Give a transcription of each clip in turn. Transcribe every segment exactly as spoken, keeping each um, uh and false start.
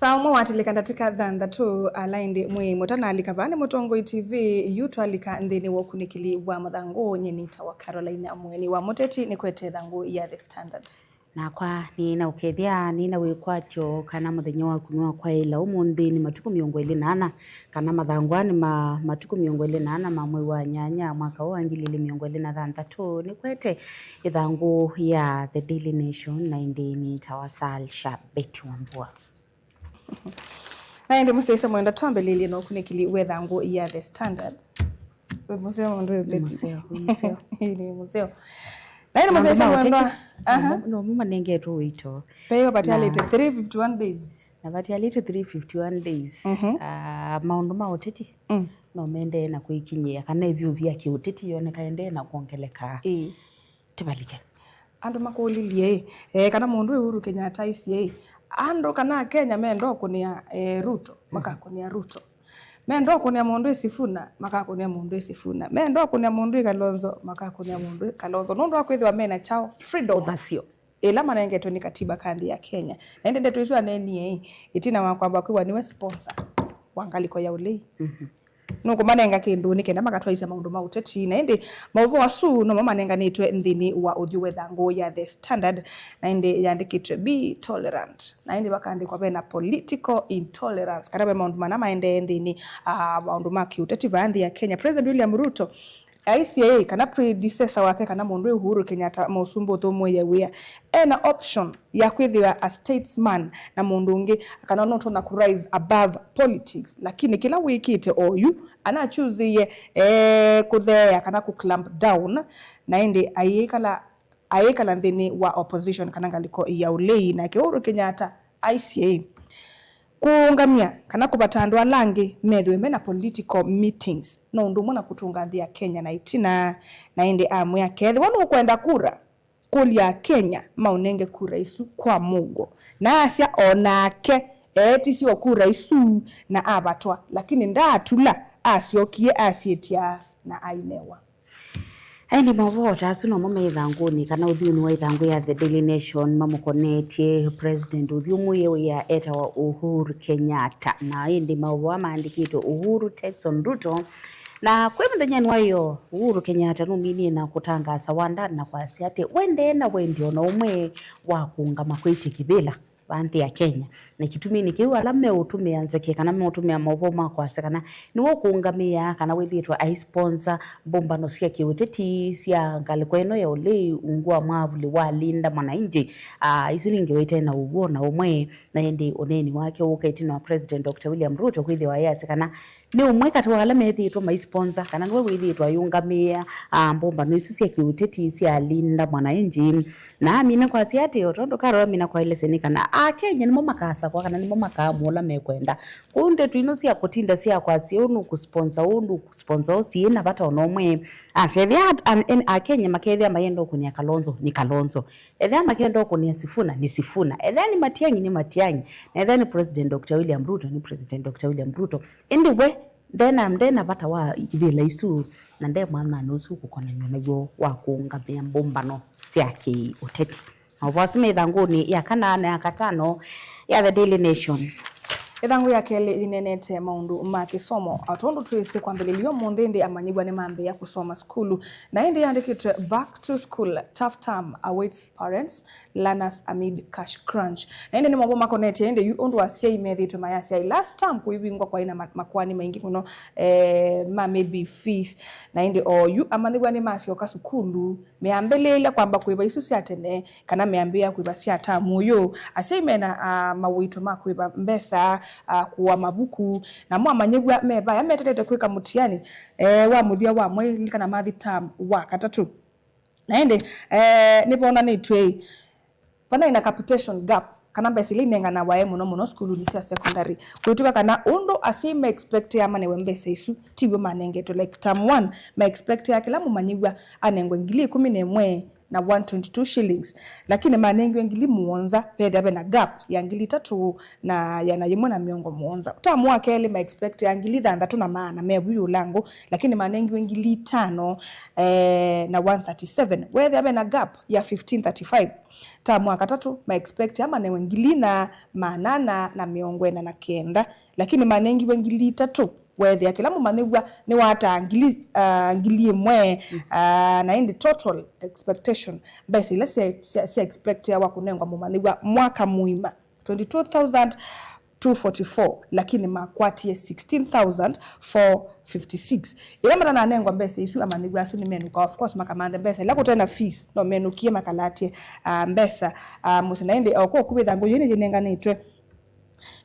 Saa ũmwe watilĩka ndatĩka thanthatũ, ala ĩndĩ mwĩ mũtanalika vaa nĩ Mũtongoi T V, yu twalika nthĩnĩ wa ũkunĩkĩli wa mathangũ, nyie nĩtawa Caroline Mweni wa Mũteti, nĩkwete ĩthangũ ya The Standard. Nakwa nĩna ũkethya, nĩna wĩkwatyo kana mũthenya waku nĩwakwaĩla ũmũnthĩ nĩ matukũ mĩongo ĩlĩ na ana, kana mathangũ aa nĩ ma matukũ mĩongo ĩlĩ na ana ma mwei wa nyanya mwaka ũũ wa ngili ilĩ mĩongo ĩlĩ na thanthatũ, nĩkwete ĩthangũ ya The Daily Nation, na ĩndĩ nĩtawa Salsha Betty Wambua. Na ĩndĩ mũsyaĩĩsya mwenda twambĩlĩlye na ũkunĩkĩli wa ĩthangũ ya The Standard. Wĩ mũseo mũndũ wĩ Betty. Nĩ mũseo, nĩ mũseo. Ĩĩ, nĩ mũseo. Na ĩndĩ mũsyaĩĩsya mwenda. Aha. No mo manengetwe ũito. Peo patialĩte three fifty-one days. Na patialĩte three fifty-one days. Mhm. Ah, maũndũ ma ũteti, mm, no mendee na kwĩkinyĩa, kana ĩvyũvi ya kĩũteti yoneka ĩendee na kwongeleka. Ĩĩ. Tĩvalike. Andũ makũlilye ĩ, eh, kana mũndũ wĩ Uhuru Kenyatta aisye ĩ, andũ kana Akenya menda ũkũnĩa, eh, Ruto, mhm, makakũnĩa Ruto. Menda ũkũnĩa mũndũ wĩ Sifuna, makakũnĩa mũndũ wĩ Sifuna. Menda ũkũnĩa mũndũ wĩ Kalonzo, makakũnĩa mũndũ wĩ Kalonzo. Nũndũ wa kwĩthĩwa mena kyaũ? Freedom. Ũthasyo. Ĩla manengetwe nĩ katiba ka nthĩ ya Kenya. Na ĩndĩ ndeto isu aneenie ĩ, ĩtina wa kwamba kwĩwa nĩwe sponsor wa ngalĩko ya ũlei. Mhm. Nũkũmanenga kĩndũ nĩ kenda makatwaĩsya maũndũ ma ũteti. Na ĩndĩ maũvoo asu nomo manenganĩtwe nthĩnĩ wa ũthyũ wa ĩthangũ ya The Standard, na ĩndĩ yandĩkĩtwe "Be tolerant." Na ĩndĩ vakaandĩkwa vena political intolerance, kana ve maũndũ mana maendee nthĩnĩ, ah, maũndũ ma kĩũteti vaa nthĩ ya Kenya. President William Ruto aisye ĩ, kana predecessor wake, kana mũndũ wĩ Uhuru Kenyatta, Mũsumbĩ ũthũmũĩe wĩa, ena option ya kwĩthĩwa a statesman na mũndũ ũngĩ, kana nũtonya kũ rise above politics. Lakini kĩla wĩkĩte oyu, anakyusĩie, eh, kũtheea kana kũ clamp down, na ĩndĩ ayĩkala, ayĩkala nthĩnĩ wa opposition kana ngalĩko ya ũlei. Nake Uhuru Kenyatta aisye ĩ, kũũngamya kana kũvata andũ ala angĩ methĩwe mena political meetings no ũndũ ũmwe na kũtũnga nthĩ ya Kenya na ĩtina. Na ĩndĩ amwĩa, kethĩwa nũkwenda kura, kũlya Akenya maũnenge kura isu kwa mũuo. Na asya o nake eetisye o kura isu na avatwa, lakini ndaatula, asyokie asyĩtya na ainewa. Aindi maũvoo ta asu nomo me ĩthangũnĩ kana ũthyũnĩ wa ĩthangũ ya The Daily Nation mamũkonetye President ũthyũmũĩe wĩa etawa Uhuru Kenyatta. Na ĩndĩ maũvoo aa maandĩkĩtwe Uhuru takes on Ruto. Na kwĩ mũthenyanĩ wa ĩyoo, Uhuru Kenyatta nũminie na kũtangaasa wandanĩ na kwasya atĩ we ndena wendi o na ũmwe wa kũũngama kwĩtya kĩvĩla vaa nthĩ ya Kenya. Na kĩtuminĩ kĩu, ala meũtũmĩa nzeke kana meũtũmĩa maũvoo ma kwasya kana nĩwe ũkũũngamĩa kana wĩthĩĩtwe aisponsor mbũmbano sya kĩũteti sya ngalĩko ĩno ya ũlei ungu wa mwavuli wa Linda Mwananchi, ah, isu ningĩ waĩte na ũw'o na ũmwe, na ĩndĩ ũneeni wake wũka ĩtina wa President Doctor William Ruto kwĩthĩwa ayasya kana nĩ ũmwe katĩ wa ala methĩĩtwe maisponsor, kana nĩwe wĩthĩĩtwe ayũngamĩĩa, ah, mbũmbano isu sya kĩũteti sya Linda Mwananchi. Na amina kwasya atĩ, o tondũ Carol amina kwaelesya nĩ kana Akenya nĩmo makasakwa, kana nĩmo makaa ũla mekwenda. Kwoou ndeto ino sya kũtinda sya kwasya ũũ nũkũsponsor ũũ, nũkũsponsor ũũ, syĩ na vata o na ũmwe. Asya, ethĩa at-, an-, en-, Akenya makethĩa mayenda ũkũnĩa Kalonzo, nĩ Kalonzo. Ethĩa makenda ũkũnĩa Sifuna, nĩ Sifuna. Ethĩa nĩ Matiang'i, nĩ Matiang'i. Na ethĩa nĩ President Doctor William Ruto, nĩ President Doctor William Ruto. Ĩndĩ we, ndena, ndena vata wa ivĩla isu, na nde mwananĩ ũsu kũkonanw'a naw'o wa kũũngamĩa mbũmbano sya kĩ-ũteti. Maũvoo asu me ĩthangũnĩ ya kana na ya katano ya The Daily Nation. Ĩthangũ ya kelĩ yĩneenete maũndũ ma kĩsomo. O tondũ twĩsĩ kwambĩlĩlya ũmũnthĩ, ĩndĩ amanyĩw'a nĩmambĩĩa kũsoma sukulu. Na ĩndĩ yandĩkĩtwe "Back to School, Tough Term Awaits Parents, Learners Amid Cash Crunch." Na ĩndĩ nĩ maũvoo makonetye ĩndĩ yu ũndũ asyai methĩĩtwe mayasya last term kũivingwa kwaĩ na ma-, makoani maingĩ mũno, eh, ma maybe fees. Na ĩndĩ oyu amanyĩw'a nĩmasyoka sukulu, meambĩlĩĩlya kwamba kũĩva isu sya tene, kana meambĩĩa kũĩva sya tamu ũyũ. Asyai mena, ah, mawĩto ma kũĩva mbesa, ah, kũa mavuku, namo amanyĩw'a me vaya metetete kwĩka mũtiani, eh, wa mũthya wa mwei, kana mathi term wa katatũ. Na ĩndĩ, eh, nĩvonanĩtw'e ĩ, vanaĩ na capitation gap, kana mbesa ila inenganawa aĩ mũno mũno sukulunĩ sya secondary. Kwĩtw'ĩka kana ũndũ asyai ma expectea manewe mbesa isu, tiw'o manengetwe. Like term one, ma expectea kĩla mũmanyĩw'a anengwe ngili ĩkũmi na ĩmwe na one twenty-two shillings, lakini manengiwe ngili mũonza, vethĩa vena gap ya ngili itatũ na ĩana yĩmwe na mĩongo mũonza. Tamu wa kelĩ ma expect ya ngili thanthatũ na maana mevu ĩũla ngũ, lakini manengiwe ngili itano, eh, na one thirty-seven, wethĩa vena gap ya fifteen thirty-five. Tamu wa katatũ ma expect amanewe ngili na maana ana na mĩongo ĩna na kenda, lakini manengiwe ngili itatũ, weethĩa kĩla mũmanyĩw'a nĩwataa ngili, ah, ngili ĩmwe, ah, na ĩndĩ total expectation, mbesa ila sya, sya, sya expectiawa kũnengwa mũmanyĩw'a mwaka mũima, twenty-two thousand two forty-four, lakini makwatie sixteen thousand four fifty-six. Ĩla matananengwa mbesa isu, amanyĩw'a asu nĩmenũka, of course, makamanthe mbesa ila kũte na fees, no menũkie makalatie, ah, mbesa, ah, mũsyĩ. Na ĩndĩ o kũkuvĩtha ngũyũ ĩno yĩnenganĩtwe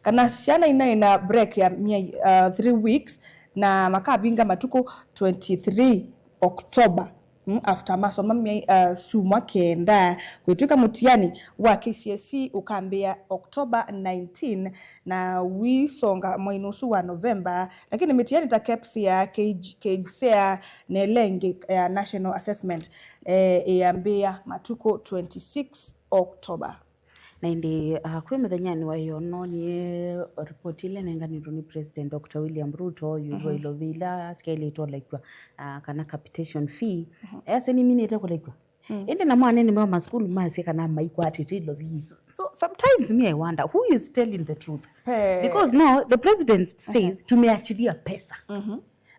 kana syana inaĩ na break ya myei, uh, three weeks, na makavinga matukũ twenty-three October, mm, after masoma myei, uh, sumwa kenda. Kwĩtw'ĩka mũtiani wa K C S E ũkambĩĩa October nineteen na wisonga mweinĩ ũsu wa November, lakini mĩtiani ta KPSEA, KJ, KJSEA, na ĩla ĩngĩ ya National Assessment, eh, ĩambĩĩa matukũ twenty-six October. Na ĩndĩ, ah, kwĩ mũthenyanĩ wa ĩyono nĩ ripoti ĩla ĩnenganĩtwe nĩ President Doctor William Ruto ĩũlũ wa ilovi ila syaĩlĩte ũlekw'a, ah, kana capitation fee. Easya nĩminĩte kũlekw'a. Ĩndĩ namo anene ma masukulu masya kana maikwatĩte ilovi isu. So sometimes me I wonder who is telling the truth. Because now the president says tumeachilia pesa.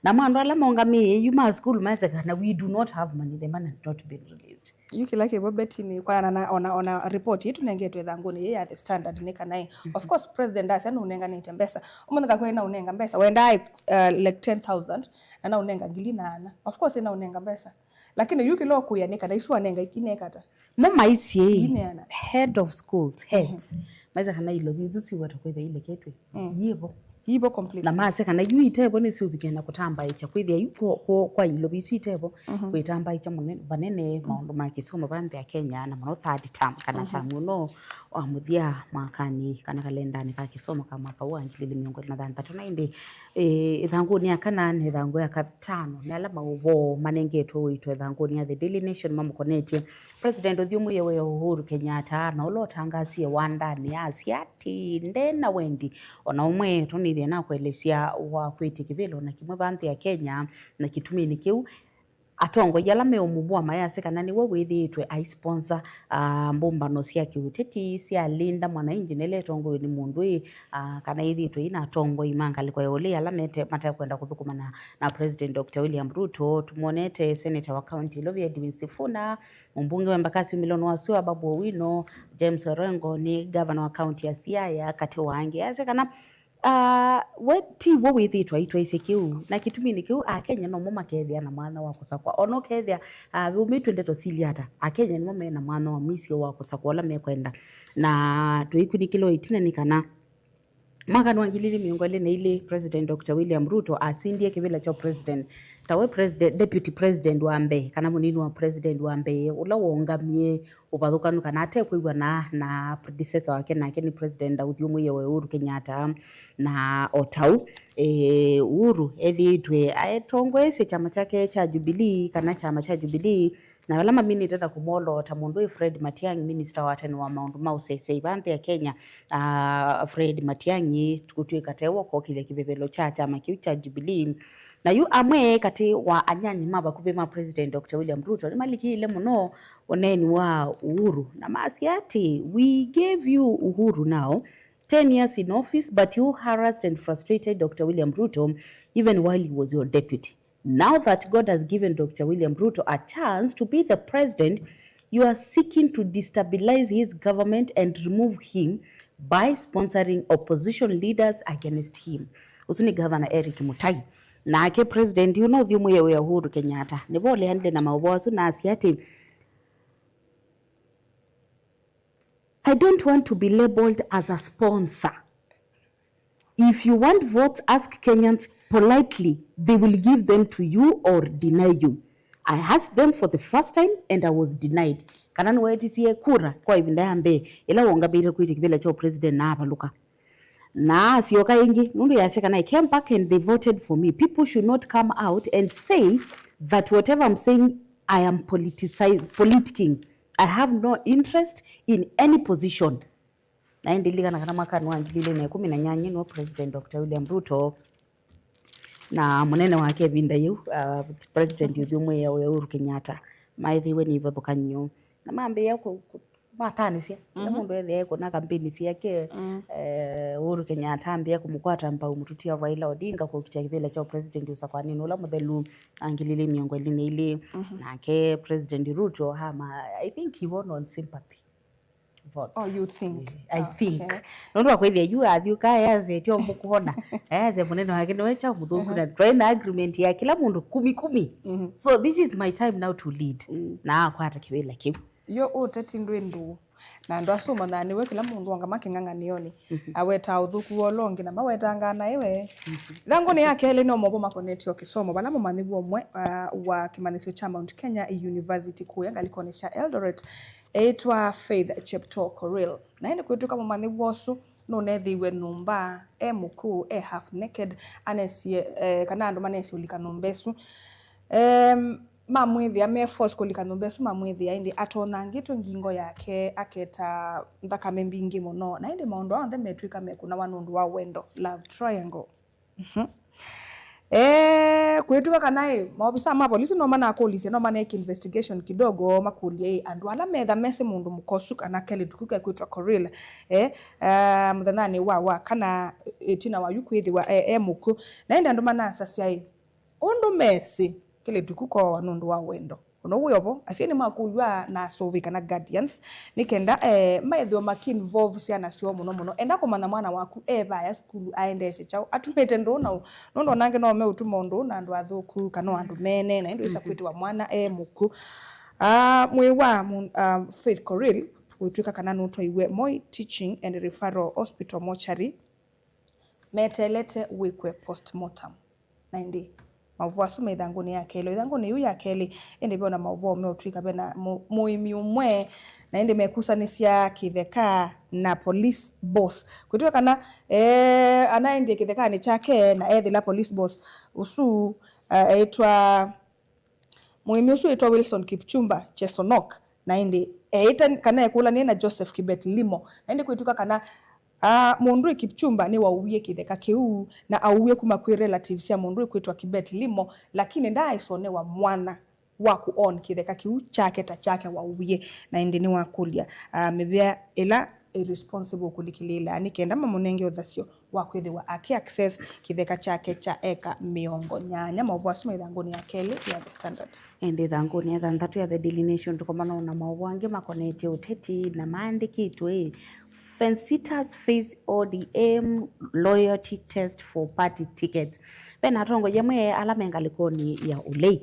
Namo andũ ala maũngamĩe yu ma sukulu masya kana we do not have money, the money has not been released. Yu kĩla kĩvo Betty nĩ kwanana na ona, ona report ĩĩ tũnengetwe ĩthangũnĩ yĩĩ ya The Standard nĩ kana ĩ, of course, president asya nũnenganĩte mbesa. Ũmũnthĩ ngakwĩa naũnenga mbesa, wendaa, uh, like ten thousand, na naũnenga ngili nyaanya. Of course, naũnenga mbesa. Lakini yu kĩla ũkũĩa nĩ kana isu wanenga inekata. Mo maisye ĩ, Ineana. Head of schools, heads, maisye kana ilovi isu siweta kwĩthĩa ileketwe. Yĩvo. Yĩvo completely. Na masya kana yu itevo nĩsyũvike na kũtambaĩkya kwĩthĩa yu kwa, kwa, kwa ilovi isu itevo kwĩtambaĩkya mũne-, vanene maũndũ ma kĩsomo va nthĩ ya Kenya, na mũno third term, kana term ũno wa mũthya mwakanĩ, kana kalendanĩ ka kĩsomo ka mwaka ũũ wa ngili ilĩ mĩongo ĩlĩ na thanthatũ. Na ĩndĩ, eh, ĩthangũnĩ ya kana na ĩthangũ ya katano nĩ ala maũvoo manengetwe ũito ĩthangũnĩ ya The Daily Nation mamũkonetye President ũthyũmũĩe wa Uhuru Kenyatta, na ũla ũtangaasie wandanĩ asya atĩ nde na wendi o na ũmwe tũnĩthĩa na kũelesya wa kwĩtya kĩvĩla o na kĩmwe va nthĩ ya Kenya, na kĩtuminĩ kĩu atongoi ala meũmũvũa mayasya kana nĩwe wĩthĩĩtwe aisponsor, ah, mbũmbano sya kĩũteti sya Linda Mwananchi, na ĩla ĩtongoew'e nĩ mũndũ ĩ, ah, kana yĩthĩĩtwe ĩna atongoi ma ngalĩko ya ũlei ala mete-, matekwenda kũthũkũma na, na President Doctor William Ruto. Tũmwonete senator wa kaunti ya Ilovi Edwin Sifuna, mũmbunge wa Embakasi Umiloni wa Sua Babu Owino, James Orengo nĩ gavana wa kaunti ya Siaya, katĩ wa angĩ. Asya kana, ah, we ti we wĩthĩĩtwe aitwaisye kĩu, na kĩtuminĩ kĩu Akenya nomo makethĩa na mwanya wa kũsakwa. Ona ũkethĩa, ah, vĩumĩtw'e ndeto silya ata, Akenya nĩmo me na mwanya wa mũisyo wa kũsakwa ũla mekwenda. Na tũikunĩkĩlwa ĩtina nĩ kana Mwakanĩ wa ngili ilĩ mĩongo ĩlĩ na ilĩ, President Doctor William Ruto asindie kĩvĩla kya president, tawe president, deputy president wa mbee, kana mũnini wa president wa mbee, ũla waũngamie ũvathũkanu kana atekwĩw'ana na predecessor wake, nake nĩ President ũthyũmũĩe wa Uhuru Kenyatta. Na o tau, eh, Uhuru ethĩĩtwe atongoesye kyama kyake kya Jubilee, kana kyama kya Jubilee, na vala maminĩte na kũmwoloota mũndũ wĩ Fred Matiang'i, minista wa tene wa maũndũ ma ũseseĩ va nthĩ ya Kenya, ah, Fred Matiang'i kũtw'ĩka tewe ũkokĩlya kĩvevelo kya kyama kĩu kya Jubilee. Na yu amwe katĩ wa anyanyi ma vakuvĩ ma President Doctor William Ruto nĩmalikĩĩle mũno ũneeni wa Uhuru, na masya atĩ, "We gave you Uhuru now, ten years in office, but you harassed and frustrated Doctor William Ruto even while he was your deputy. Now that God has given Doctor William Ruto a chance to be the president, you are seeking to destabilize his government and remove him by sponsoring opposition leaders against him." Ũsu nĩ Gavana Eric Mutai. Nake president ũno ũthyũmũĩe wa Uhuru Kenyatta nĩvo ũleanile na maũvoo asu na asya atĩ, "I don't want to be labeled as a sponsor. If you want votes, ask Kenyans politely, they will give them to you or deny you. I asked them for the first time and I was denied." Kana nĩweetisye kura kwa ĩvinda ya mbee ĩla wongamĩte kwĩtya kĩvĩla kya president na avalũka. Na asyoka ĩngĩ, nũndũ yasya kana, "I came back and they voted for me." People should not come out and say that whatever I'm saying I am politicized, politicking. I have no interest in any position. Na ĩndĩ lilikana kana mwakanĩ wa ngili ilĩ na ĩkũmi na nyanya nĩwe President Doctor William Ruto na mũnene wake ĩvinda yĩu, uh, President ũthyũmũĩe Uhuru Kenyatta, maethĩiwe nĩ ivathũkany'o na mambĩĩa kũ-, kũ-, matanĩsya. Kĩla mũndũ ethĩa ekũna kampeni syake, eh, Uhuru Kenyatta ambĩĩa kũmũkwata mbau mũtuti wa Raila Odinga kũkitĩa kĩvĩla kya president ũsakwanĩnĩ ũla mũthelu wa ngili ilĩ mĩongo ĩlĩ na ilĩ. Nake President Ruto ama, I think he won on sympathy votes. Oh, you think? I think. Okay. Nũndũ wa kwĩthĩa yu athyũka, easetye ũmũkũona, ease mũnene wake nĩwe kyaũ mũthũku, na twaĩ na agreement ya kĩla mũndũ kumi kumi. So this is my time now to lead. Na akwata kĩvĩla kĩu. Yo ũteti ndwĩ ndũũ. Na andũ asu ũmanyaa nĩwe kĩla mũndũ onga makĩng'ang'anĩonĩ. Awetaa ũthũku wa ũla ũngĩ na mawetangaa naĩ we. Ĩthangũnĩ ya kelĩ no maũvoo makonetye o kĩsomo, vala mũmanyĩw'a ũmwe, ah, wa kĩmanyĩsyo kya Mount Kenya University kũya ngalĩkonĩ sya Eldoret, eĩtwa Faith Cheptoo Korir. Na ĩndĩ kwĩtw'ĩka mũmanyĩw'a ũsu nũnethĩiwe nyũmba, e mũkũũ, e half naked, anesie, eh, kana andũ manesie ũlika nyũmba ĩsu. Em, mamwĩthĩa, me force kũlika nyũmba ĩsu, mamwĩthĩa, ĩndĩ atonyangĩtwe ngingo yake, aketa nthakame mbingĩ mũno. Na ĩndĩ maũndũ aa onthe metw'ĩka mekũnawa nũndũ wa wendo, love triangle. Mhm. Eh, kwĩtw'ĩka kana ĩ, maovisa ma polisi no manakũlisye, no maneke investigation kidogo, makũlye ĩ, andũ ala metha mesĩ mũndũ mũka ũsu kana kelĩtu kĩu kekwĩtwa Korir, eh, ah, mũthenyanĩ wa, wa kana ĩtina wa yu kwĩthĩwa e, e mũkw'ũ. Na ĩndĩ andũ manasasya ĩ, ũndũ mesĩ kelĩtu kĩu kooawa nũndũ wa wendo. Ũndũ wĩ o vo, asyai nĩmakũlw'a na asũvĩi kana guardians, nĩ kenda, eh, maĩthĩwe maki-involve syana syoo mũno mũno. Enda kũmanya mwana waku e vaya sukulu aendeesye kyaũ, atumĩte ndũũ na ũ, nũndũ onangĩ no meũtuma ũndũ na andũ athũku kana o andũ mene, na ĩndĩ wĩsa kwĩtĩwa mwana e mũkw'ũ. Ah, mwĩĩ wa mũ-, ah, Faith Korir ũitw'ĩka kana nũtwaiwe Moi Teaching and Referral Hospital mortuary meteelete wĩkwe postmortem. Na ĩndĩ maũvoo asu me ĩthangũnĩ ya kelĩ. Ĩthangũnĩ yĩu ya kelĩ, ĩndĩ ve ona maũvoo meũtw'ĩka ve na mũ-, mũĩmi ũmwe, na ĩndĩ mekusanĩsya kĩtheka na police boss. Kwĩtw'ĩka kana, eh, anaendie kĩthekanĩ kyake na ethĩla police boss ũsu, eh, eĩtwa Mũĩmi ũsu wĩtwa Wilson Kipchumba Chesonok, na ĩndĩ eĩta kana ekũlanĩe na Joseph Kibet Limo, na ĩndĩ kwĩtw'ĩka kana, ah, mũndũ wĩ Kipchumba nĩwaũwie kĩtheka kĩu, na aũwie kuma kwĩ relatives sya mũndũ wĩ kwĩtwa Kibet Limo, lakini ndaaĩsonewa mwanya wa kũ own kĩtheka kĩu kyake ta kyake waũwie, na ĩndĩ nĩwakũlya, ah, mĩvĩa ĩla ĩ responsible kũlikĩlĩĩla nĩ kenda mamũnenge ũthasyo wa kwĩthĩwa akĩ access kĩtheka kyake kya eka mĩongo nyanya. Maũvoo asu me ĩthangũnĩ ya kelĩ ya The Standard. Ĩndĩ ĩthangũnĩ ya thanthatũ ya The Daily Nation tũkomana na maũvoo angĩ makonetye ũteti na maandĩkĩtwe ĩ, Fence Sitters Face O D M Loyalty Test for Party Tickets. Ve na atongoi amwe ala me ngalĩkonĩ ya ũlei.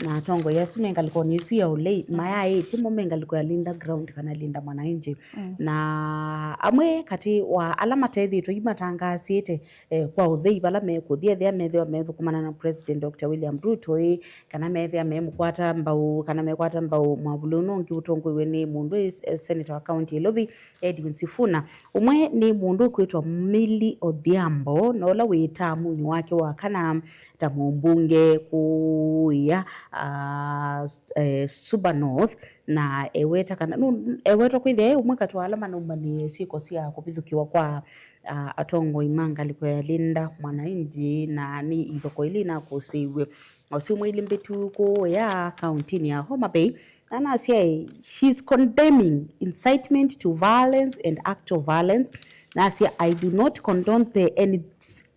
Na atongoi asu me ngalĩkonĩ ĩsu ya ũlei, mm, mayaĩtye mo me ngalĩko ya Linda Ground kana Linda Mwananchi. Mm. Na amwe katĩ wa ala matethĩtwe yu matangaasĩte, eh, kwa ũthei vala mekũthi, ethĩa methĩwa methũkũmana na President Doctor William Ruto ĩ, kana methĩa memũkwata mbau, kana mekwata mbau mwavuli ũno ũngĩ ũtongoiwe nĩ mũndũ ĩ, eh, senator wa kaunti ya Ilovi, Edwin Sifuna. Ũmwe nĩ mũndũ ũkwĩtwa Milly Odhiambo, na ũla wĩ tamunĩ wake wa kana ta mũmbunge kũũya, ah, s-, eh, Suba North, na eweta kana, nũ-, ewetwa kwĩthĩa e ũmwe katĩ wa ala manaumanĩe syĩko sya kũvithũkĩwa kwa, ah, atongoi ma ngalĩko ya Linda Mwananchi, na nĩ ithokoo ilĩ inakũsĩiw'e. Ũsu mwei mbĩtu kũũya kauntinĩ ya Homa Bay, na nasya, she's condemning incitement to violence and act of violence. Nasya, "I do not condone the any,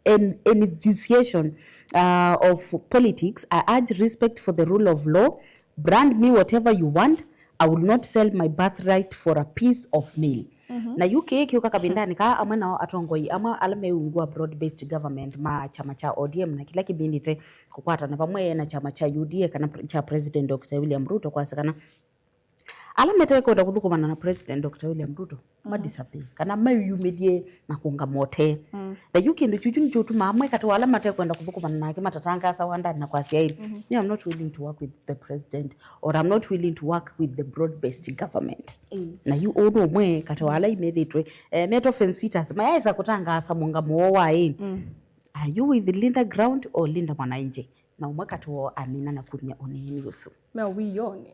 any, any initiation, uh, of politics. I urge respect for the rule of law. Brand me whatever you want. I will not sell my birthright for a piece of meal." Mhm. Na yu kĩĩ kĩũka kavindanĩ kaa amwe nao atongoi amwe ala meungu wa broad-based government ma kyama kya O D M na kĩla kĩvindĩte kũkwatana vamwe na kyama kya U D A kana pre-, kya President Doctor William Ruto kwasya kana ala matekwenda kũthũkũmana na President Doctor William Ruto, mm, ma disappear, kana mayumĩlye na kũngama ũtee. Mm. Na yu kĩndũ kyu kyu nĩkyo ũtumaa amwe katĩ wa ala matekwenda kũthũkũmana nake matatangaasa wandani na kwasya ĩ, mm-hmm, "Me, I'm not willing to work with the president," or, "I'm not willing to work with the broad-based government." Mm. Na yu ũũ nĩ ũmwe katĩ wa ala imethĩtwe, eh, metwa fence sitters, mayaĩsa kũtangaasa mũngamo woo wa ĩ, mm, "Are you with Linda Ground or Linda Mwananchi?" na ũmwe katĩ woo amina na kumya ũneeni ũsu. Me ũioni.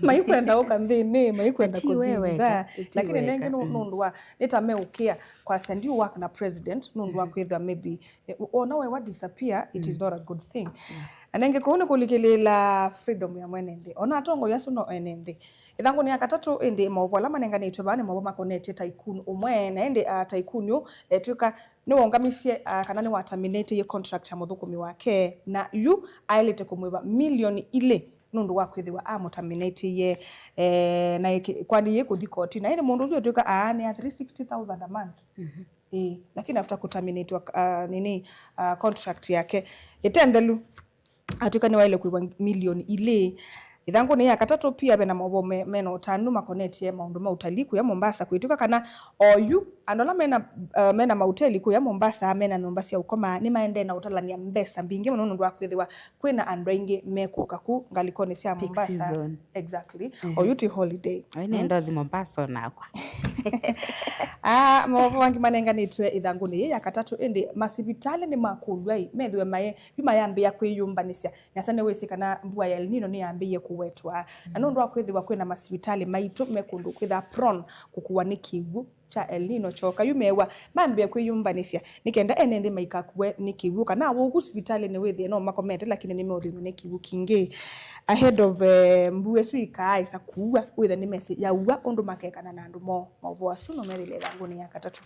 Maikwenda ũka nthĩnĩ, maikwenda kũthi nza. Lakini nengĩ nũndũ wa nĩ ta meũkĩa kwasya ndiũ work na president nũndũ wa kwĩthwa maybe eh, ona we wa disappear, it is not a good thing. Na nengĩ kũu nĩ kũlikĩlĩĩla freedom ya mwene nthĩ. Ona atongoi asu no ene nthĩ. Ĩthangũnĩ ya katatũ ĩndĩ maũvoo ala manenganĩtwe vaa nĩ maũvoo makonetye tycoon ũmwe na ĩndĩ uh, tycoon ũ etw'ĩka nĩwaũngamisye uh, kana nĩwaterminatĩie contract ya mũthũkũmi wake na yu aĩlĩte kũmwĩva milioni ilĩ nũndũ wa kwĩthĩwa amũterminatĩie eh, na kwani yĩ kũthi koti na ĩndĩ mũndũ ũsu etw'ĩka aanĩa three sixty thousand a month. Ĩĩ, lakini after kũterminatwa uh, nini uh, contract yake ĩte nthelu atw'ĩka nĩwaĩle kũĩvwa milioni ilĩ. Ĩthangũnĩ ya katatũ pia vena maũvoo mena ũtanu makonetye maũndũ ma ũtalii kũya Mombasa kwĩtw'ĩka kana oyu andũ ala mena, uh, mena mauteli kũya Mombasa mena nyũmba sya ũkoma nĩmaendee na ũtalany'a mbesa mbingĩ mũno nũndũ wa kwĩthĩwa kwĩna andũ aingĩ mekũka ku ngalĩkonĩ sya Mombasa. Exactly. Oyu ti holiday. Ai nenda ũthi Mombasa onakwa. Ah, maũvoo angĩ manenganĩtwe ĩthangũnĩ yĩĩ ya katatũ ĩndĩ masivitalĩ nĩmakũlw'a ĩ methĩwe maĩ yu mayambĩĩa kwĩyũmbanĩsya. Nesa nĩwĩsĩ kana mbua ya El Nino nĩyambĩĩe kũwetwa na nũndũ wa kwĩthĩwa kwĩna masivitalĩ maitũ me kũndũ kwĩthaa prone kũkuwa nĩ kĩw'ũ kya El Nino kyoka yu meew'a mambĩe kwĩyũmbanĩsya nĩ kenda ene nthĩ maikakuwe nĩ kĩw'ũ kana awau ku sivitalĩnĩ wĩthĩe no makomete lakini nĩmeũthĩnw'a nĩ kĩw'ũ kingĩ ahead of eh, mbua ĩsu ikaaĩsa kuwa wĩthĩe nĩmesĩ yaua ũndũ makekana na andũ moo. Maũvoo asu no methĩle ĩthangũnĩ ya katatũ.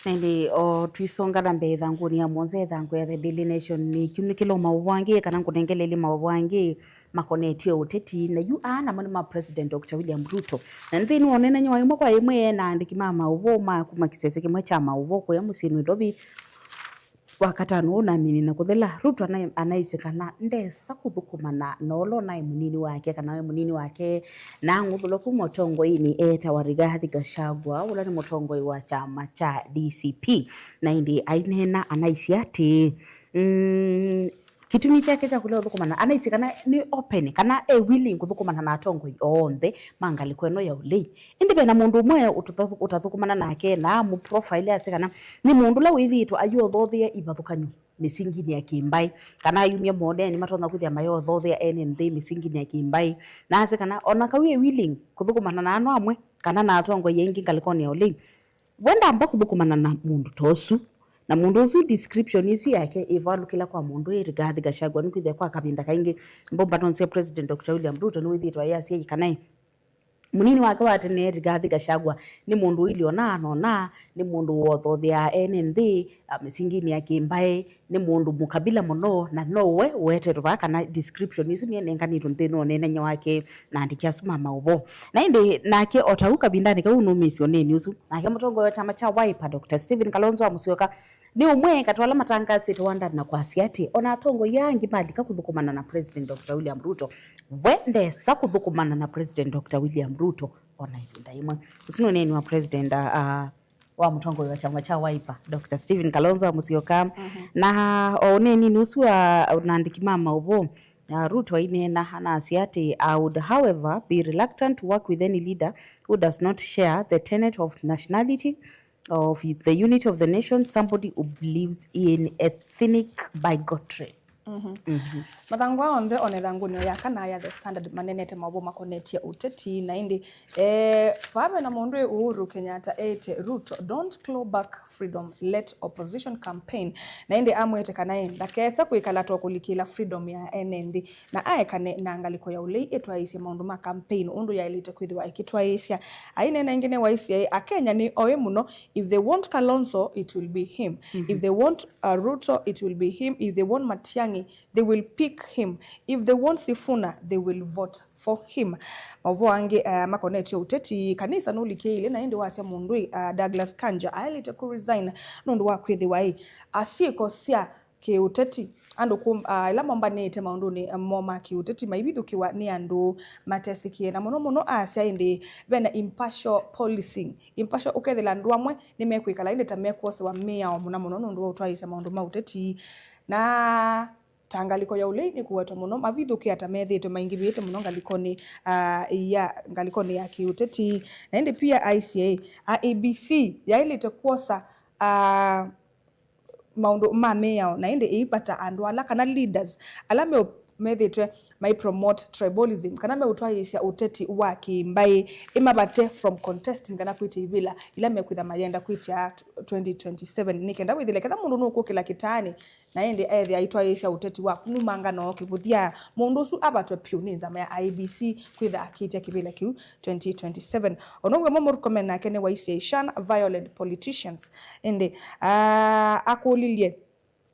Na ĩndĩ o twisonga na mbee ĩthangũnĩ ya mũonza ĩthangũ ya The Daily Nation nĩ kyumĩkĩlo maũvoo angĩ kana ngũnengeleelye maũvoo angĩ makonetye ũteti, na yu aa namo nĩ ma President Doctor William Ruto. Na nthĩnĩ wa ũneenany'a wa ĩmwe kwa ĩmwe na aandĩki ma maũvoo ma kuma kĩsese kĩmwe kya maũvoo kũya mũsyĩ Nairobi, Wakatano ũũ namini na kũthela, Ruto ana- anaisye kana ndesa kũthũkũmana na ũla ũnaĩ mũnini wake kana we mũnini wake na ang'uthũlwa kuma ũtongoinĩ eetawa Rigathi Gachagua, ũla nĩ mũtongoi wa kyama kya D C P. Na ĩndĩ aineena anaisye atĩĩ, mm, Kĩtumi kyake kya kũlea ũthũkũmana, anaisye kana nĩ open, kana e willing kũthũkũmana na atongoi onthe ma ngalĩko ĩno ya ũlei. Ĩndĩ ve na mũndũ ũmwe ũtũtha- ũtathũkũmana nake, na amũ profile asya kana nĩ mũndũ ũla wĩthĩĩtwe ayĩothothea ivathũkany'o mĩsinginĩ ya kĩmbaĩ, kana ayumya moneenĩ matonya kwĩthĩa mayĩothothea ene nthĩ mĩsinginĩ ya kĩmbaĩ, na asya kana o na kau e willing kũthũkũmana na andũ amwe, kana na atongoi aingĩ ngalĩkonĩ ya ũlei, We ndamba kũthũkũmana na mũndũ ta ũsu. Na mũndũ ũsu, description ĩsu yake ĩvalũkĩla kwa mũndũ ĩ Rigathi Gachagua, nĩkwĩthĩa kwa kavinda kaingĩ mbomba nonse President Doctor William Ruto nĩwĩthĩĩtwe ayasya ĩ kana ĩ mũnini wake wa tene Rigathi Gachagua nĩ mũndũ ũilyonaa nonaa, nĩ mũndũ wothotheaa ene nthĩ, a, mĩsinginĩ ya kĩmbaĩ, nĩ mũndũ mũkabila mũno, na nowe ũetetwe vaa kana description ĩsu nĩenenganĩtwe nthĩnĩ wa ũneenany'a wake na andĩki asu ma maũvoo. Na ĩndĩ nake o ta ũu kavindanĩ kau nũmĩĩsye ũneeni ũsu, nake mũtongoi wa kyama kya Wiper, Doctor Stephen Kalonzo wa Musyoka, nĩ ũmwe katĩ wa ala matangaasĩte wandani na kwasya atĩ o na atongoi aa angĩ malika kũthũkũmana na President Doctor William Ruto, we ndesa kũthũkũmana na President Doctor William Ruto o na ĩvinda yĩmwe. Ũsu nĩ ũneeni wa President, uh, wa mũtongoi wa kyama kya Wiper, Doctor Stephen Kalonzo wa Musyoka. Na o ũneeninĩ ũsu wa na andĩki ma maũvoo, uh, Ruto aineena anasya atĩ, "I would, however, be reluctant to work with any leader who does not share the tenet of nationality, of the unity of the nation, somebody who believes in ethnic bigotry." Mathangũ aa onthe o na ĩthangũnĩ ya kana ya The Standard manenete maũvoo makonetye ũteti, na ĩndĩ, eh, vaa ve na mũndũ ĩ Uhuru Kenyatta eĩte Ruto, "Don't claw back freedom, let opposition campaign." Na ĩndĩ amwĩte kana ĩ ndakese kwĩkala to kũlikĩla freedom ya ene nthĩ, na aekane na ngalĩko ya ũlei ĩtwaĩĩsye maũndũ ma campaign ũndũ yaĩlĩte kwĩthĩwa ĩkĩtwaĩĩsya. Aineena ĩngĩ nĩwaisye, "Akenya nĩ oĩ mũno, if they want Kalonzo, it will be him. If they want, uh, Ruto, it will be him. If they want Matiang'i, they will pick him. If they want Sifuna, they will vote for him." Maũvoo angĩ, uh, makonetye ũteti, kanisa nũlikĩĩile, na ĩndĩ wasya mũndũ ĩ, uh, Douglas Kanja aĩlĩte kũ resign nũndũ wa kwĩthĩwa ĩ, uh, syĩko sya kĩũteti, andũ kũ- uh, ĩla mombanĩte maũndũnĩ, uh, moo ma kĩũteti maivithũkĩwa nĩ andũ matesĩkĩe, na mũno mũno asya ĩndĩ vena impartial policing. Impartial, ũkethĩla andũ amwe nĩmekwĩkala ĩndĩ ta mekwosewa mĩao mũna mũno nũndũ wa ũtwaĩĩsya maũndũ ma ũteti. Na ta ngalĩko ya ũlei nĩkũwetwa mũno, mavithũkĩa ta methĩĩtwe maingĩvĩte mũno ngalĩkonĩ, ah, ya, ngalĩkonĩ ya kĩũteti. Na ĩndĩ pia aisye, ah, I E B C yaĩlĩte kwosa, ah, maũndũ ma mĩao, na ĩndĩ ĩivata andũ ala kana leaders ala me-, methĩtwe mai promote tribalism kana meũtwaĩĩsya ũteti wa kĩmbaĩ, ĩmavate from contesting kana kwĩtya ivĩla ila mekwĩtha mayenda kwĩtya twenty twenty-seven, nĩ kenda wĩthĩle ketha mũndũ nũkũkĩla kĩtaanĩ na ĩndĩ ethĩa aitwaĩĩsya ũteti waku numanga noo kĩvũthya, mũndũ ũsu avatwe pyũ nĩ nzama ya I E B C kwĩtha akĩtya kĩvĩla kĩu twenty twenty-seven. Ono wĩmo Murkomen nake nĩwaisye, "Shun violent politicians." Ĩndĩ, ah, akũlilye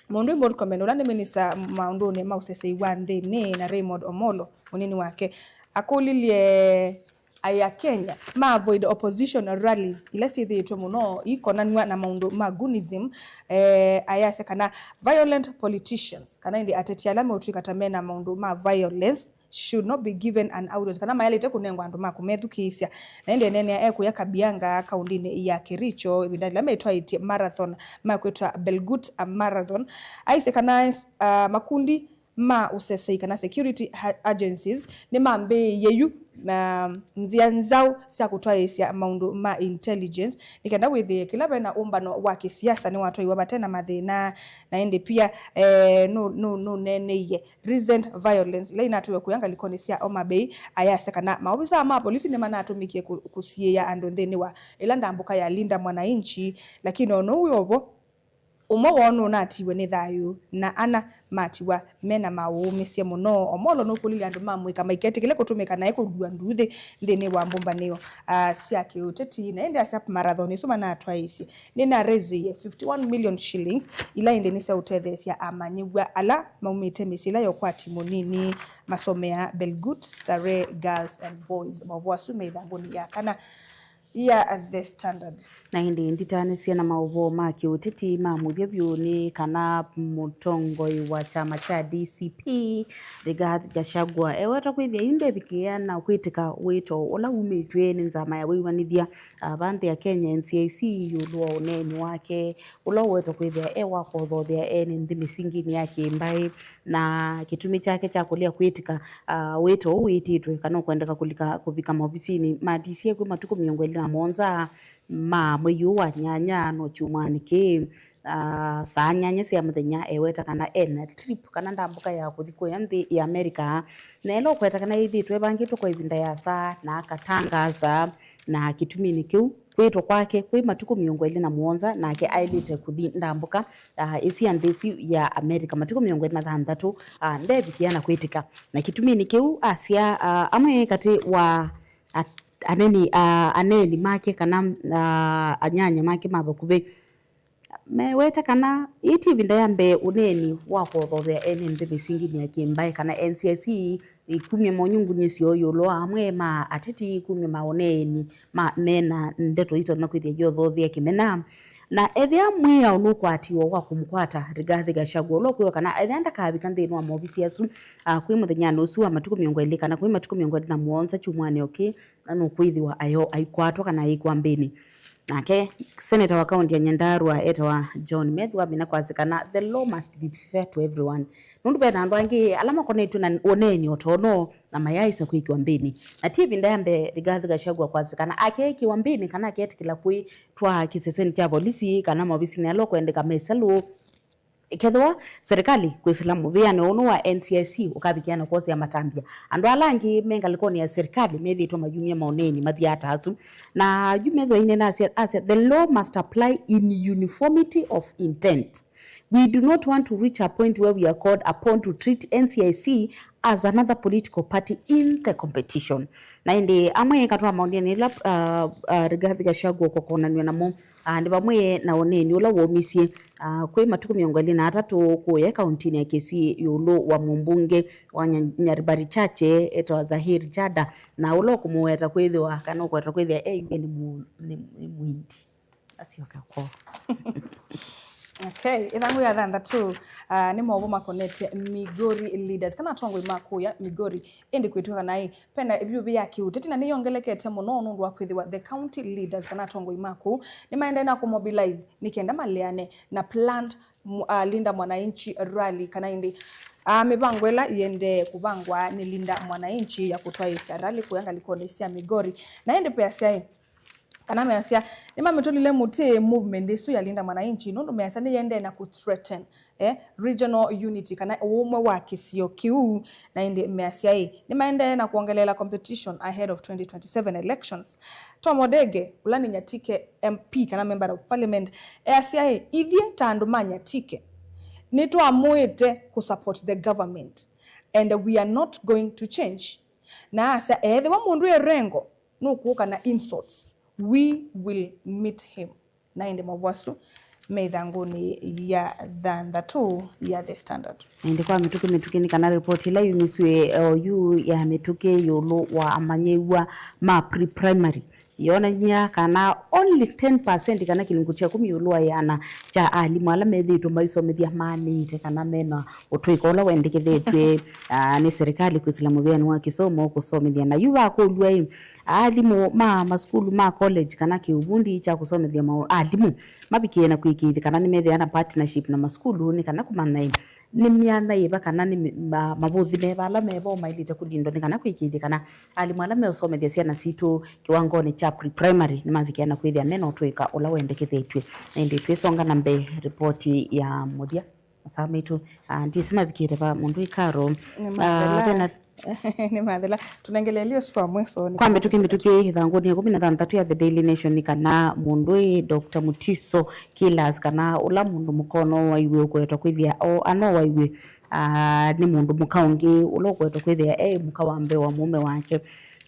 mũndũ Murkomen, ũla nĩ minista maũndũnĩ ma ũsesei wa nthĩnĩ, na Raymond Omolo, mũnini wake, akũlilye aĩ Akenya ma avoid opposition rallies ila syĩthĩĩtwe mũno ikonanw'a na maũndũ ma goonism, eh, ayasya kana violent politicians, kana ĩndĩ ateti ala meũtw'ĩka ta mena maũndũ ma violence should not be given an audience, kana mayaĩlĩte kũnengwa andũ ma kũmethukĩĩsya. Na ĩndĩ eneenea e kũya Kabianga, kaũndĩnĩ ya Kericho, ĩvinda yĩla metwaĩtye marathon makwĩtwa Belgut Marathon, aisye kana, ah, makundi ma ũsesei kana security ha-, agencies nĩmambĩĩie yu na nzĩa nzaũ sya kũtwaĩĩsya maũndũ ma intelligence, nĩ kenda wĩthĩe kĩla vena ũmbano wa kĩsiasa nĩwatwaiwa vate na mathĩna. Na ĩndĩ pia, eh, nũ-, nũ-, nũneeneie recent violence ĩla inatwĩwe kũya ngalĩkonĩ sya Homa Bay, ayasya kana maovisaa ma polisi nĩmanatũmĩkie kũ-, kũsiĩĩa andũ nthĩnĩ wa ĩla ndambũka ya Linda Mwananchi, lakini o na ũu wĩ o vo, ũmwe woo nũnatiwe nĩ thayũ, na ana matiwa mena maũũmĩsye mũno. Omolo nũkũlilye andũ ma mũika maiketĩkĩle kũtũmĩka naĩ kũlua nduuthĩ nthĩnĩ wa mbũmbanĩo, ah, sya kĩũteti, na ĩndĩ asya marathon ĩsu manatwaĩĩsye nĩnarĩsĩie fifty-one million shillings, ila ĩndĩ nĩsyaũtetheesya amanyĩw'a ala maumĩte mĩsyĩ ĩla ya ũkwati mũnini masomea Belgut Starehe Girls and Boys. Maũvoo asu me ĩthangũnĩ ya kana ya The Standard. Na ĩndĩ nditaanĩsye na maũvoo ma kĩũteti ma mũthya vyũ nĩ kana mũtongoi wa kyama kya D C P, Rigathi Gachagua, eweta kwĩthĩa yu ndevikĩĩa na kwĩtĩka wĩto ũla umĩtw'e nĩ nzama ya wĩw'anĩthya, ah, va nthĩ ya Kenya, N C I C, ĩũlũ wa ũneeni wake ũla ũwetwa kwĩthĩa e wa kũthothea ene nthĩ mĩsinginĩ ya kĩmbaĩ, na kĩtumi kyake kya kũlea kwĩtĩka, ah, wĩto ũũ wĩtĩtwe kana ũkwendeka kũlika, kũvika maovisinĩ ma D C I kwĩ matukũ mĩongo ĩlĩ na mũonza ma mwei ũũ wa nyanya no kyumwanĩ kĩĩ, ah, saa nyanya sya mũthenya, eweta kana ena trip kana ndambũka ya kũthi kũya nthĩ ya America, na ĩla ũkweta kana yĩthĩtwe ĩvangĩtwe kwa ĩvinda ya saa na akatangaasa, na kĩtuminĩ kĩu kwĩtwa kwake kwĩ matukũ mĩongo ĩlĩ na mũonza, nake aĩlĩte kũthi ndambũka, ah, ĩsu ya nthĩ ĩsu ya America matukũ mĩongo ĩlĩ na thanthatũ, ah, ndevikĩa na kwĩtĩka. Na kĩtuminĩ kĩu asya, ah, amwe katĩ wa at-, aneni, ah, aneeni make kana, ah, anyanya make ma vakuvĩ meweta kana ĩĩ ti ĩvinda ya mbee ũneeni wa kũthothea ene nthĩ mĩsinginĩ ya kĩmbaĩ kana N C I C ĩkumya monyungunyo syoo ĩũlũ wa amwe ma ateti kumya maũneeni ma, mena ndeto itonya kwĩthĩa iothothea kĩmena. Na ethĩa mwĩao nũkwatiwa wa kũmũkwata Rigathi Gachagua, ũla ũkwĩwa kana ethĩa ndakavika nthĩnĩ wa maovisi asu, ah, kwĩ mũthenyanĩ ũsu wa matukũ mĩongo ĩlĩ kana kwĩ matukũ mĩongo ĩlĩ na mũonza kyumwanĩ ũkĩ, na nũkwĩthĩwa ayo aikwatwa kana aikw'a mbĩnĩ. Nake seneta wa kaunti ya Nyandarua etawa John Methu amina kwasya kana the law must be fair to everyone. Nũndũ ve na andũ angĩ ala makonetw'e na ũneeni o tono na mayaaĩsa kwĩkĩwa mbĩnĩ. Na ti ĩvinda ya mbee Rigathi Gachagua kwasya kana akeekĩwa mbĩnĩ kana akeetĩkĩla kwĩtwaa kĩsesenĩ kya volisi kana maovisinĩ ala ũkwendeka me Salu. Kethĩwa serikali kwĩsĩla mũvĩanĩ ũnũ wa N C I C ũkavikĩa na kwosea matambya, andũ ala angĩ me ngalĩkonĩ ya serikali methĩĩtwe mayumya maũneeni mathiaa ta asu. Na yu Methu ainena asya, asya, "The law must apply in uniformity of intent. We do not want to reach a point where we are called upon to treat N C I C as another political party in the competition." Na ĩndĩ amwe katwa maũndĩnĩ ĩla, uh, uh, Rigathi Gachagua ũkokonanw'a namo, ah, nĩ vamwe na ũneeni ũla waumisye, ah, kwĩ matukũ mĩongo ĩlĩ na atatũ kũya kauntinĩ ya Kisii ĩũlũ wa mũmbunge wa Nya-, Nyaribari Chache etawa Zahir Chada, na ũla ũkũmũweta kwĩthĩwa kana ũkweta kwĩthĩa e yu nĩ mũ-, nĩ, nĩ mwindi. Asyoke kwoo. Okay, ĩthangũ ya thanthatũ, ah, nĩ maũvoo makonetye Migori leaders kana atongoi ma kũya Migori, ĩndĩ kwĩtw'ĩka naĩ vena ĩvyũvĩ ya kĩũteti na nĩyongelekete mũno nũndũ wa kwĩthĩwa the county leaders kana atongoi ma kũu nĩmaendee na kũmobilize nĩ kenda maleane na planned mu-, ah, Linda Mwananchi rally kana ĩndĩ, ah, mĩvango ĩla ĩendee kũvangwa nĩ Linda Mwananchi ya kũtwaĩĩsya rally kũya ngalĩkonĩ sya Migori. Na ĩndĩ peasyaĩ Kana measya, nĩmamĩtũlile mũtĩ movement ĩsu ya Linda Mwananchi, nũndũ measya nĩyendee na kũthreaten, eh, regional unity, kana ũũmwe wa kĩsio kĩu, na ĩndĩ measya ĩ, nĩmaendee na kwongeleela competition ahead of twenty twenty-seven elections. Tom Odege, ũla nĩ Nyatike M P, kana Member of Parliament, easya ĩ, ithyĩ ta andũ ma Nyatike, nĩtwamũĩte kũ support the government, and we are not going to change. Na asya, ethĩwa mũndũ e rengo nũkũka na insults, we will meet him. Na ĩndĩ maũvoo asu me ĩthangũnĩ ya thanthatũ ya The Standard. Na ĩndĩ kwa mĩtũkĩ mĩtũkĩ nĩ kana ripoti ĩla yumisw'e oyu ya mĩtũkĩ ĩũlũ wa amanyĩw'a ma pre-primary yonany'a kana only ten percent, kana kĩlungu kya ĩkũmi ĩũlũ wa ĩana kya alimũ ala methĩĩtwe maisomethya maanĩĩte kana mena ũtũĩka ũla wendekethetw'e, ah, nĩ serikali kwĩsĩla mũvĩanĩ wa kĩsomo kũsomethya. Na yu vakũlw'a ĩ, alimũ ma masukulu ma college kana kĩuvundi kya kũsomethya ma alimũ mavikĩe na kwĩkĩĩthya kana nĩmethĩawa na partnership na masukulu nĩ kana kũmanya ĩ, nĩ myanya yĩva kana nĩ mi- ma- mavũthi meva ala mevo maĩlĩte kũlindwa nĩ kana kwĩkĩĩthya kana alimũ ala meũsomethya syana sitũ kĩwangonĩ kya pre-primary nĩmavikĩa na kwĩthĩa mena ũtũĩka ũla wendekethetw'e. Na ĩndĩ twĩsonga na mbee, ripoti ya mũthya, masaa maitũ, ah, ndĩsĩ mavikĩte va mũndũ ĩkaro. Nĩ mathela. Ah, vena nĩ mathela. Tũnengeleelye ũsu wa mwiso nĩ kwa kana mĩtũkĩ tũsome. Mĩtũkĩ ĩthangũnĩ ya ĩkũmi na thanthatũ ya The Daily Nation nĩ kana mũndũ ĩ Doctor Mutiso Killers, kana ũla mũndũ mũka no waiw'e ũkwetwa kwĩthĩa o ano waiw'e, ah, nĩ mũndũ mũka ũngĩ ũla ũkwetwa kwĩthĩa e mũka wa mbee wa mũũme wake.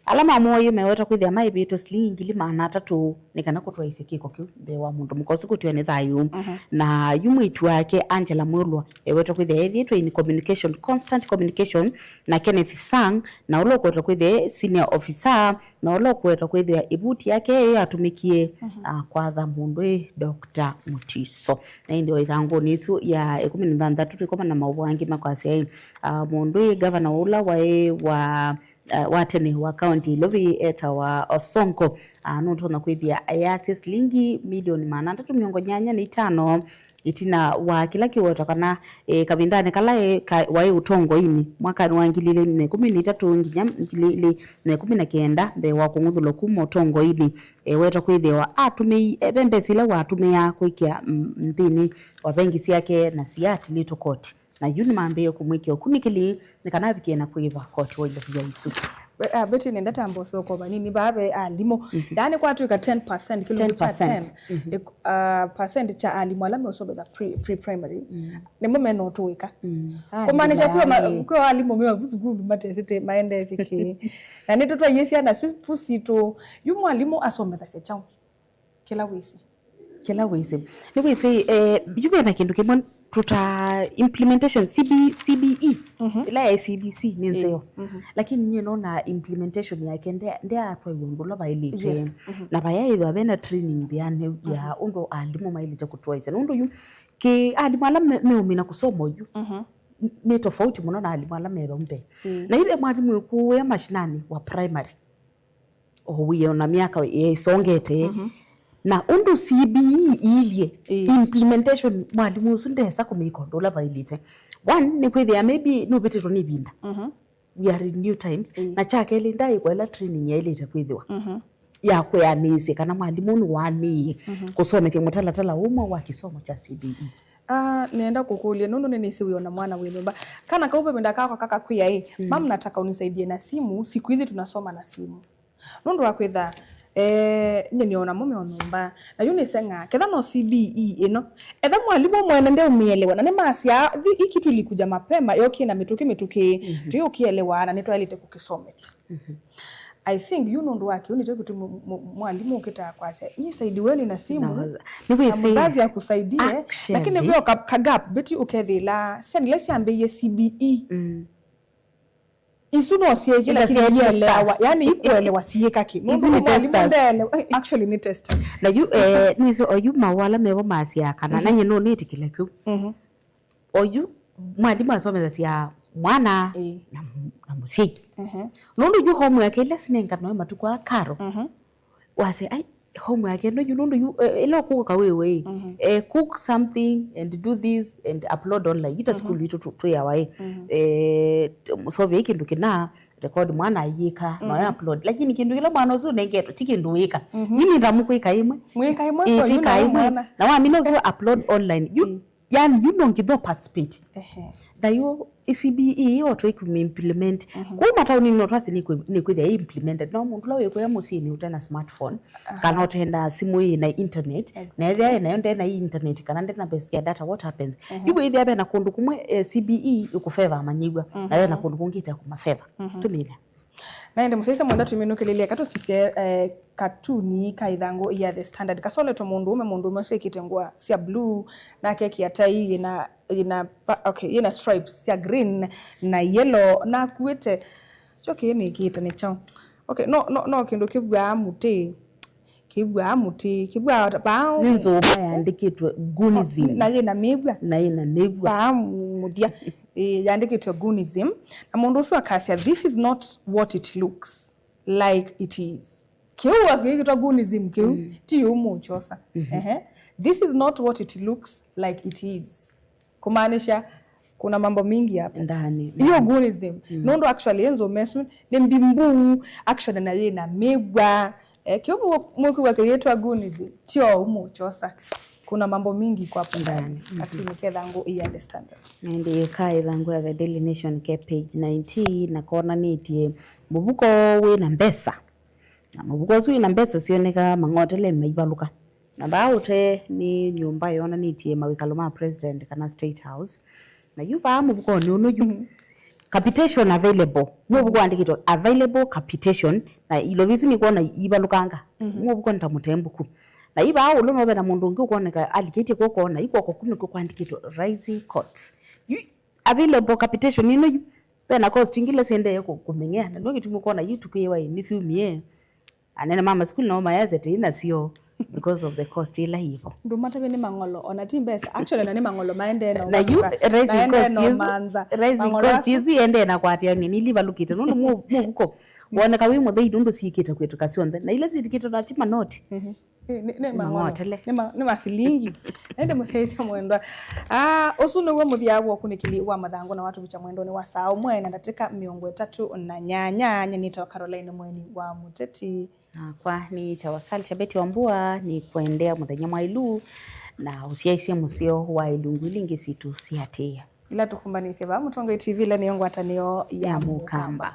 Ala mamũaie meweta kwĩthĩa maĩvĩtwe silingi ngili maana atatũ nĩ kana kũtwaĩsya kĩko kĩu mbee wa mũndũ mũka ũsu kũtiwa nĩ thayũ. Mhm. Na yu mwĩĩtu wake Angela Mwĩlwa eweta kwĩthĩa ethĩĩtwe in communication, constant communication na Kenneth Sang, na ũla ũkwetwa kwĩthĩa e senior officer, na ũla ũkwetwa kwĩthĩa ĩvuti yake ĩyo yatũmĩkie, mhm, ah, kwatha mũndũ ĩ Doctor Mutiso. Na ĩndĩ o ĩthangũnĩ ĩsu ya ĩkũmi na thanthatũ twĩkoma na maũvoo angĩ makwasya ĩ, ah, mũndũ ĩ gavana ũla waĩ wa, ah, wa tene wa kaunti Ilovi etawa Osonko, ah, nũtonya kwĩthĩa ayasya silingi milioni maana atatũ mĩongo nyanya na itano ĩtina wa kĩla kĩwetwa kana, e, kavindanĩ kala e, ka, waĩ ũtongoinĩ mwakanĩ wa ngili ilĩ na ĩkũmi na itatũ nginya ngili ilĩ na ĩkũmi na kenda, mbee wa kũng'uthũlwa kuma ũtongoinĩ, e, wetwa kwĩthĩwa atũmĩi, e, ve mbesa ila watũmĩaa kwĩkĩa, mm, nthĩnĩ wa vengi syake na siatilĩtwe koti. Na yu nĩmambĩĩe kũmwĩkĩa ũkunĩkĩli nĩ kana avikĩe na kwĩva koti wa ilovia isu. Be- ah, Betty, nenda tambosa kwa vanini vaa ve alimũ. Mhm. Yaani kwatwĩka ten percent, kĩlungu kya ten percent. Ten percent. Mhm. Ĩk- ah, percent kya alimũ ala meũsomethya pre- pre-primary, mm, nĩmo mena ũtũĩka. Mm. Ah, kũmaanisha kwĩ ma- yaani kwĩ alimũ me vu sukulu matesĩte maendesĩ kĩ. Na nĩtũtwaie syana su- pu sitũ, yu mwalimũ asomethasya kyaũ? Kĩla wĩsĩ. Kĩla wĩsĩ. Nĩwĩsĩ, eh, yu vena kĩndũ kĩmwe tũta implementation, C B, C B E, mhm, ĩla ya C B C nĩ, ĩĩ, nzeo. Mhm. Lakini nyie nona implementation yake nde- ndeatwaiwa ũndũ ũla vaĩlĩte. Yes. Mhm. Na vayaĩthwa vena training nthĩanĩ ya, mhm, ũndũ alimũ maĩlĩte kũtwaĩsya. Nũndũ yu kĩ alimũ ala me- meũmina kũsoma yu, mhm, n- nĩ tofauti mũno na alimũ ala me vau mbee. Ĩĩ. Na yu ve mwalimũ ĩkũĩa mashinani wa primary, o wĩona myaka ĩsongete, mhm, na ũndũ C B E iilye, ĩĩ, implementation, mwalimũ ũsu ndesa kũmĩka ũndũ ũla vaĩlĩte. One, nĩ kwĩthĩa maybe nũvĩtĩtwe nĩ ĩvinda. Mhm. We are in new times. Ĩĩ. Na kya kelĩ, ndaĩkwa ĩla training yaĩlĩte kwĩthĩwa, mhm, ya kwĩanĩĩsya kana mwalimũ nĩwaanĩie, mhm, kũsomethya mũtalatala ũmwe wa kĩsomo kya C B E. Ah, nĩenda kũkũlya, nũndũ nĩnĩsĩ wĩ ona mwana wĩ nyũmba. Kana kau ve ĩvinda kakwa kakakwĩa ĩ, mm, "Mam, nataka unisaidie na simu, siku hizi tunasoma na simu." Nũndũ wa kwĩtha, eh, nyie nĩ ona mũme o nyũmba. Na yu nĩseng'aa, ketha no C B E ĩno. Etha mwalimũ mwene ndeũmĩelewa, na nĩmasyaa, "Thi- hii kitu ilikuja mapema, yokie na mĩtũkĩ mĩtũkĩ, mhm, tũyũkĩelewa, na nĩtwaĩlĩte kũkĩsomethya." Mhm. I think yu nũndũ wa kĩu nĩkyo kĩtumi mu- mu- mwalimũ ũkĩtaa kwasya, "Nyi saidi weni na simu, na, na nĩwĩsĩ mzazi akusaidie," actually, lakini veo ka, ka gap, Betty, ũkethĩla syana ila syambĩie C B E. Mm. Isu no syĩke, ila lakini syĩ ielewa, testers, yani ikuelewa syĩka kĩ. Isu nũndũ nĩ mwalimũ testers. Ndeelewa. Eh, actually, nĩ testers. Na yu, eh, nĩsĩ oyu mawala mevo masyaa kana, mhm, na nyie no nĩtĩkĩle kĩu. Mhm. Oyu mwalimũ asomethasya mwana, ĩĩ, na mu- na mũsyai. Mhm. Nũndũ yu homework ila sinenganawe matukũ aa karo, mhm, wasya, "Ai, homework ĩno yu nũndũ yu, eh, ĩla ũkũka wĩwe ĩ, mhm, eh, cook something and do this and upload online." Yu ta, mhm, sukulu itũ tũ- twĩawa ĩ, mhm, eh, t- mũsovei kĩndũ kĩna, record mwana ayĩka, no ya upload. Lakini kĩndũ kĩla mwana ũsu ũnengetwe, ti kĩndũ wĩka. Yu nĩ ta mũkwĩka ĩmwe. Mwĩka ĩmwe Ĩĩ, kwa yu twĩka na ĩmwe. Mwana. Na wamina ũkiwa upload online. Yu, yani, yu no ngitho participate. Ehe. Na yu E C B E o twĩkũ implement. Kũu mataũninĩ no twasi nĩ kwĩ-, nĩ kwĩthĩa ĩ implemented. No mũndũ ũla wĩkũya mũsyĩnĩ ũte na smartphone, kana ũte na simũ ĩ na internet, na ethĩa ĩ nayo nde na internet, kana nde na best ya data, what happens? Yu wĩthĩa ve na kũndũ kũmwe, eh, C B E ĩkũfeva amanyĩw'a, na ve na kũndũ kũngĩ ĩtekũmafeva. Tũmĩlya. Na ĩndĩ mũsyaĩĩsya mwenda tũminũkĩlĩlye katũsisye, eh, katuni ka ĩthangũ ya The Standard. Kasoletwe mũndũũme, mũndũũme ũsu ekĩte ngũa sya blue, na akekĩa tai yĩna, yĩna, pa- okay, yĩna stripes sya green na yellow, na akuĩte, kyo kĩĩ nĩkĩĩte nĩ kyaũ? Okay, no, no, no kĩndũ kĩvw'aa mũtĩ. Kĩvw'aa mũtĩ, kĩvw'aa vaa. Nĩ nzũma yandĩkĩtwe Goonism. Na yĩna mĩvwa. Na yĩna mĩvwa. Vaa mũthya, ĩ, yandĩkĩtwe Goonism. Na mũndũ ũsu akasya, "This is not what it looks like it is." Kĩu akĩkĩtwa Goonism kĩu, ti ũmũkyosa. Ehe. "This is not what it looks like it is." Kumaanisha, kuna mambo mingi hapo. Ndani. Hiyo Goonism. Nũndũ actually, ĩ nzũma ĩsu nĩ mbimbu, actually, na yĩna mĩvwa. Eh, kĩu mwĩkwĩw'a kĩyĩtwa Goonism, tio ũmũkyosa. Kuna mambo mingi kwa hapo ndani. Katuni ka ĩthangũ ya The Standard. Na ĩndĩ ka ĩthangũ ya The Daily Nation ke page nineteen, na konanĩtye mũvuko wĩ na mbesa. Na mũvuko ũsu wĩ na mbesa sionekaa mang'otele maivalũka. Na vaa ũtee nĩ nyũmba yonanĩtye mawĩkalo ma president kana State House. Na yu vaa mũvukonĩ ũnũ yu, capitation available. Mũvuko wandĩkĩtwe available capitation, na ilovi isu nĩkwona ivalũkanga. Mũvuko nĩ ta mũtembũku. Na yu vaa ũlũ no ve na mũndũ ũngĩ ũkwoneka alikĩtye kw'oko, na yu kw'oko kũu nĩkw'o kwandĩkĩtwe rising costs. Yu available capitation ĩno yu, ve na cost ingĩ ila siendee kũ- kũmeng'ea. Na nĩw'o kĩtumi ũkwona yu tukĩwa nĩsyumie. Anene ma masukulu nao mayasya tĩi nasyo because of the cost ila ivo. Ndũmatavye nĩ mang'olo, ona ti mbesa. Actually, ona nĩ mang'olo maendee na Na yu ũvalũka. Rising Maendee cost na isu, ũmanza. Rising Mang'olo cost asu. Isu iendee na kwatĩanw'a nĩ ila ivalũkĩte. Nũndũ mũ- mũvuko woneka wĩ mũthei nũndũ siĩkĩte kwĩtũka syonthe. Na ila siĩkĩtwe na ti manoti. Nĩ, nĩ, nĩ mang'olo. Mang'otele. Nĩ ma- nĩ masilingi. Ĩndĩ mũsyaĩĩsya mwendwa. Ah, ũsu nĩw'o mũthya wa ũkunĩkĩli wa mathangũ na watũvikya mwendonĩ wa saa ũmwe na ndatĩka mĩongo ĩtatũ na nyanya. Nyie nĩtawa Caroline Mweni wa Mũteti. Nakwa nĩtawa Salisha Betty Wambua, nĩkwendea mũthenya mwaĩlu na ũsyaĩĩsye mũseo wa ilungu ili ingĩ sitũ siatĩĩa. Ila tũkũmbanĩsye vaa Mũtongoi T V, ila nĩyo ngwatanĩo ya Ya Mũkamba. Mũkamba.